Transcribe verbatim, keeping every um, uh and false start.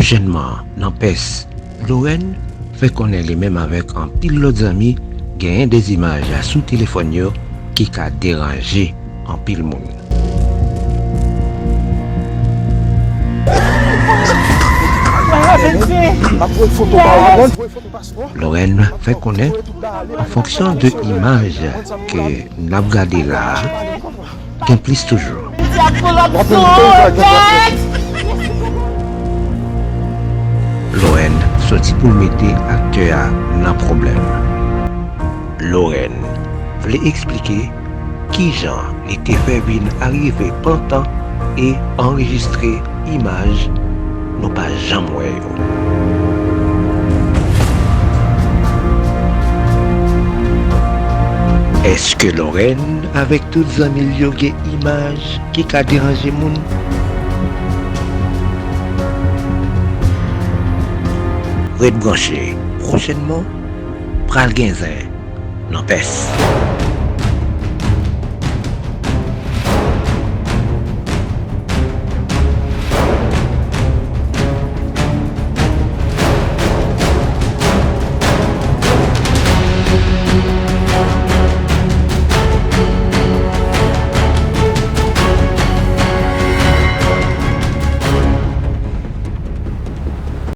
Pwochènman, nan Pès, Lorraine fè konnen li menm avèk anpil lòt zanmi genyen de zimaj sou telefòn yo ki ka deranje anpil moun. Lorraine fè konnen, an fonksyon de imaj ke n ap gade la a, gen plis toujou. Lorraine soti pou l mete aktè a nan pwoblèm. Lorraine vle eksplike kijan li te fè vin arive pantan e anrejistre imaj nou pa janm wè yo. Èske Lorraine avèk tout zanmi l yo gen imaj ki ka deranje moun? Ret branche, pwochènman, pral gen zen nan Pès.